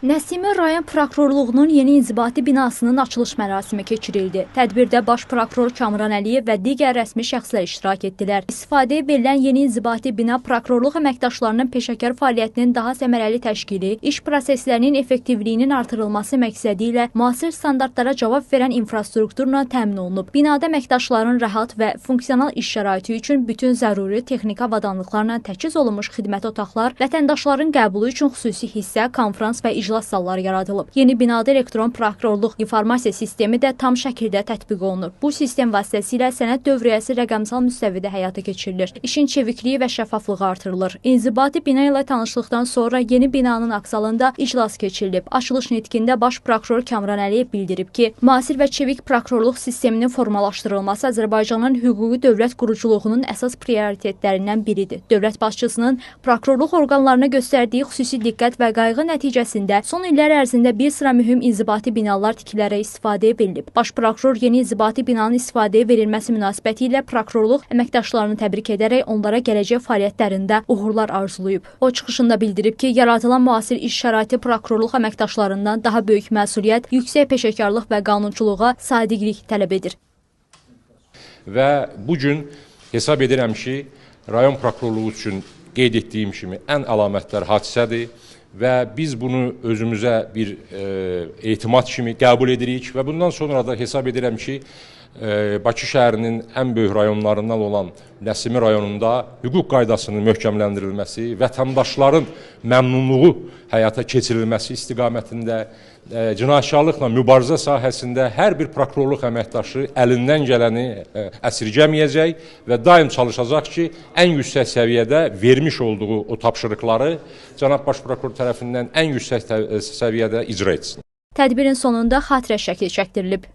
Nəsimi rayon prokurorluğunun yeni inzibati binasının açılış mərasimi keçirildi. Tədbirdə baş prokuror Kamran Əliyev və digər rəsmi şəxslər iştirak etdilər. İstifadəyə verilən yeni inzibati bina prokurorluq əməkdaşlarının peşəkar fəaliyyətinin daha səmərəli təşkili, iş proseslərinin effektivliyinin artırılması məqsədi ilə müasir standartlara cavab verən infrastrukturla təmin olunub. Binada əməkdaşların rahat və funksional iş şəraiti üçün bütün zəruri texniki avadanlıqlarla təchiz olunmuş xidmət otaqlar, vətəndaşların qəbulu üçün xüsusi hissə, konfrans və iclas zalları yaradılıb. Yeni binada elektron prokurorluq informasiya sistemi də tam şəkildə tətbiq olunur. Bu sistem vasitəsilə sənəd dövriyyəsi rəqəmsal müstəvidə həyata keçirilir. İşin çevikliyi və şəffaflığı artırılır. İnzibati bina ilə tanışlıqdan sonra yeni binanın aksalında iclas keçirilib. Açılış nitqində baş prokuror Kamran Əliyev bildirib ki, müasir və çevik prokurorluq sisteminin formalaşdırılması Azərbaycanın hüquqi dövlət quruculuğunun əsas prioritetlərindən biridir. Dövlət başçısının prokurorluq orqanlarına göstərdiyi xüsusi diqqət və qayğı nəticəsində son illər ərzində bir sıra mühüm inzibati binalar tikilərək istifadəyə verilib. Baş prokuror yeni inzibati binanın istifadəyə verilməsi münasibətilə prokurorluq əməkdaşlarını təbrik edərək onlara gələcək fəaliyyətlərində uğurlar arzulayıb. O çıxışında bildirib ki, yaradılan müasir iş şəraiti prokurorluq əməkdaşlarından daha böyük məsuliyyət, yüksək peşəkarlıq və qanunçuluğa sadiqlik tələb edir. Və bu gün hesab edirəm ki, rayon prokurorluğu üçün qeyd etdiyim kimi ən əlamətdar hadisədir. Və biz bunu özümüzə bir etimad kimi qəbul edirik və bundan sonra da hesab edirəm ki, Bakı şəhərinin ən böyük rayonlarından olan Nəsimi rayonunda hüquq qaydasının möhkəmləndirilməsi, vətəndaşların məmnunluğu həyata keçirilməsi istiqamətində, cinayətkarlıqla mübarizə sahəsində hər bir prokurorluq əməkdaşı əlindən gələni əsirgəməyəcək və daim çalışacaq ki, ən yüksək səviyyədə vermiş olduğu o tapşırıqları cənab baş prokuror tərəfindən ən yüksək səviyyədə icra etsin. Tədbirin sonunda xatirə şəkli çəkdirilib.